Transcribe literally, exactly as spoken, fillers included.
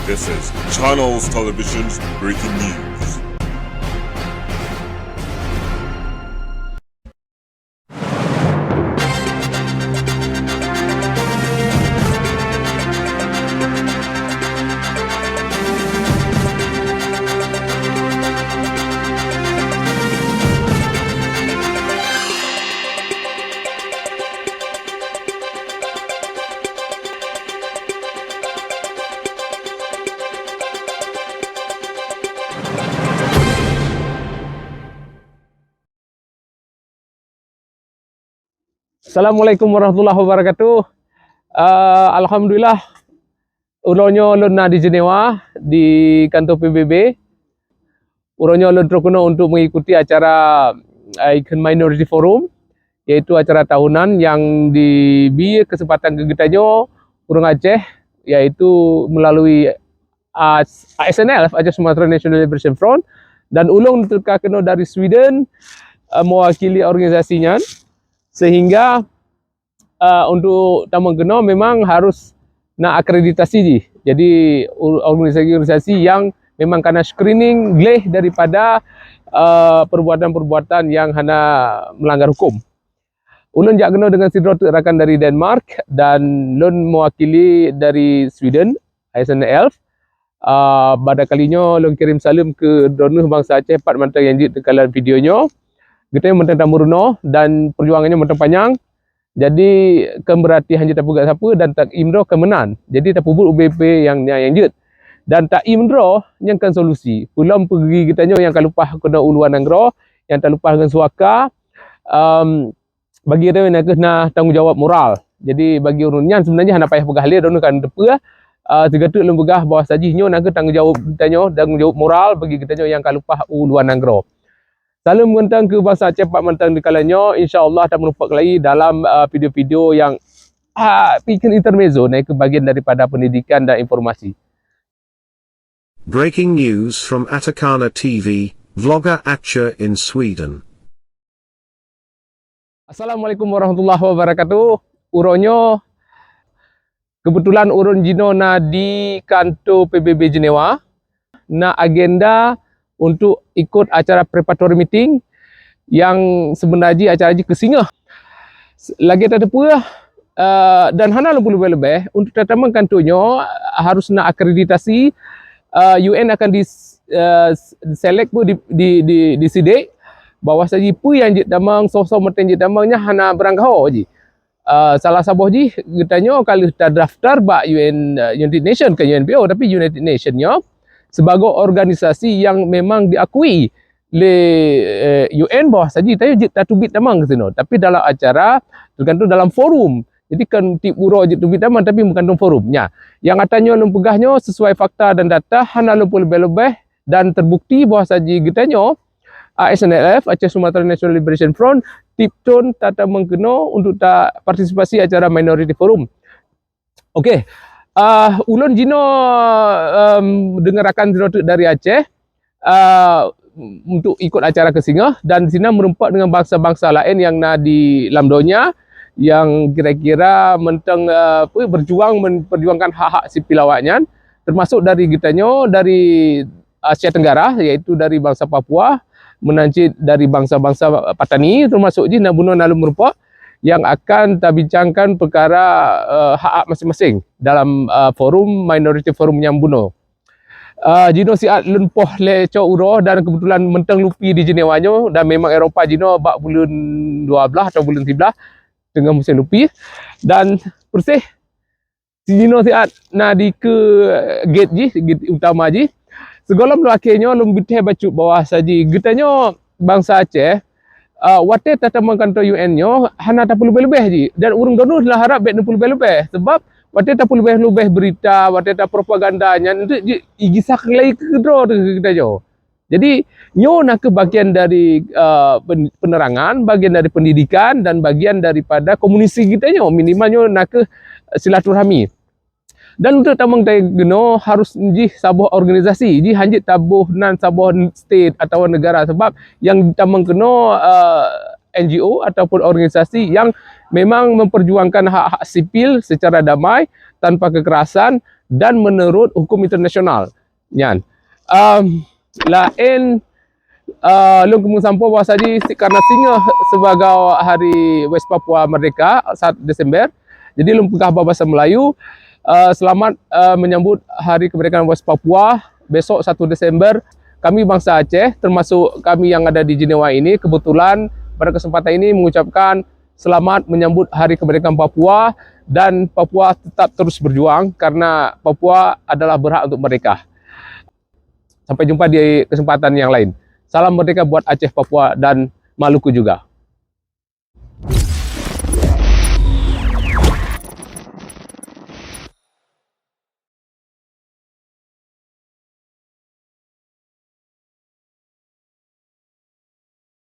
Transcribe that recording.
This is Channels Television's breaking news. Assalamualaikum warahmatullahi wabarakatuh. Ah, alhamdulillah, uroe nyoe lôn na di Jenewa, di kantor P B B. Uroe nyoe lôn trok keunoe untuk mengikuti acara, ah, ikheun Minority Forum, yaitu acara tahunan yang dibri kesempatan keu geutanyoe ureuëng Aceh, yaitu melalui, ah, A S N L F, Aceh Sumatra National Liberation Front, dan ulôn teuka keunoe dari Sweden, ah, mewakili organisasi nyan, sehingga uh, untuk tamong keunoe memang harus na akreditasi jih. Jadi, u-, organisasi-organisasi yang memang kana screening gleh daripada, uh, perbuatan-perbuatan yang hana melanggar hukum. Ulôn jak keunoe dengan sidroe teuk rakan dari Denmark dan lôn mewakili dari Sweden, A S N L F. Ah, pada kali nyoe lôn kirém saleuem keu droeneuh bansa Aceh pat mantong nyang jeuet teukalon video nyoe. Geutanyoe mantong tameurunoe dan perjuangan nyoe mantong panyang. Jadi, kon beurati hana tapeugah sapeue dan taim droe kon meunan. Jadi, tapeubuet ubé-ubé nyang, nyang, nyang jeuet. Dan taim droe nyang kon solusi. Peulom peugöt geutanyoe nyang ka leupah keunoe u luwa nanggroe, nyang ka leupah ngon suaka, em, bagi droeneuh na kheueh na tanggong jaweueb moral. Jadi, bagi ureuëng nyan seubeunajih hana payah peugah lé, droeneuh kan teupeue, ah, sigoe teuk lôn peugah bahwa sajih nyoe na kheueh tanggong jaweueb geutanyoe, tanggong jaweueb moral bagi geutanyoe nyang ka leupah u luwa nanggroe. Saleuem mantong keu bansa Aceh pat mantong teukalon nyoe, insya Allah tameurumpok lagi dalam, ah, video-video nyang, ah, pih kheun intermezzo, na kheueh bagian daripada pendidikan dan informasi. Breaking news from Atakana T V, vlogger Aceh in Sweden. Assalamualaikum warahmatullahi wabarakatuh. Uroe nyoe, keubeutulan ulôn jinoe na di kanto P B B Jenewa, na agenda untuk ikut acara preparatory meeting nyang seubeuna jih acara jih keu singoh. Lagée tateupeue, eh, dan hana lôn peuleubeh-leubeh, untuk tatamong kanto nyoe harus na akreditasi, eh, U N akan di, eh, select pun di, di, di, disidek bahwa saji peue nyang jeuet tamong, soe-soe mantong jeuet tamong nyan hana beurangkaho jih. Ah, salah saboh jih geutanyoe ka lheueh tadaftar bak U N, eh, United Nation, bukan U N P O, tapi United Nation nyoe sibagoe organisasi nyang memang diakui lé, eh, U N bahwa saji tanyoe jeuet tateubiet tamong keu sinoe. Tapi dalam acara, teugantung dalam forum. Jadi, kon tieb uroe jeuet teubiet tamong, tapi meugantung forum. Nya, nyang ata nyoe lôn peugah nyoe sesuai fakta dan data, hana lôn peuleubeh-leubeh dan terbukti bahwa saji geutanyoe A S N L F, Aceh Sumatra National Liberation Front, tieb thon tatamong keunoe untuk tapartisipasi acara Minority Forum. Okey, ah, ulôn jinoe, em, deungon rakan sidroe teuk dari Aceh, ah, untuk ikut acara keu singoh dan sinan meurumpok deungon bansa-bansa laén nyang na di lam donya nyang kira-kira mantong, eh, apa, berjuang memperjuangkan hak-hak sipil awaknyan, termasuk dari geutanyoe, dari Asia Tenggara, yaitu dari bansa Papua, meunan cit dari bansa-bansa Patani, termasuk jih na bunoe na lôn meurumpok, nyang akan tabincangkan peukara, eh, hak-hak maséng-maséng dalam, eh, forum, Minority Forum nyang bunoe. Eh, jinoe siat lôn poh lé co uroe dan keubeutulan mantong lupi di Jenewa nyoe dan memang Eropa jinoe bak buleuen dua blaih atau buleuen siblaih teungoh musém lupi dan perséh Sijinoe siat na dikeue gét jih, gét utama jih. Sigohlom lôn akhé nyoe lôn beuteuh bacut bahwa saji geutanyoe bansa Aceh, ah, watée tatamong kanto U N nyoe hana tapeuleubeh-leubeh jih dan ureuëng droeneuh lôn harab bék neupeuleubeh-leubeh. Sabab watée tapeuleubeh-leubeh beurita, watée tapropaganda nyan, eunteuk jih igisa keulai keudroe teuh geutanyoe. Jadi, nyoe na kheueh bagian dari, eh, pen-, penerangan, bagian dari pendidikan, dan bagian daripada komunikasi kita nyoe. Minimal nyoe na kheueh silaturahmi. Dan untuk tamong teuh geunoe harus jih saboh organisasi, jih hanjeuet taboh nan saboh state atawa negara. Sebab nyang tamong keunoe, eh, N G O ataupun organisasi yang memang memperjuangkan hak-hak sipil secara damai, tanpa kekerasan dan menurut hukum internasional. Nyan. Um, laén, uh, lôn keumeung sampoe bahwa saji karena singoh sebagai Hari West Papua Merdeka, satu Desember, jadi lôn peugah bahasa Melayu, uh, selamat, uh, menyambut Hari Kemerdekaan West Papua besok satu Desember. Kami bangsa Aceh, termasuk kami yang ada di Jenewa ini, kebetulan pada kesempatan ini mengucapkan selamat menyambut Hari Kemerdekaan Papua, dan Papua tetap terus berjuang karena Papua adalah berhak untuk merdeka. Sampai jumpa di kesempatan yang lain. Salam merdeka buat Aceh, Papua, dan Maluku juga.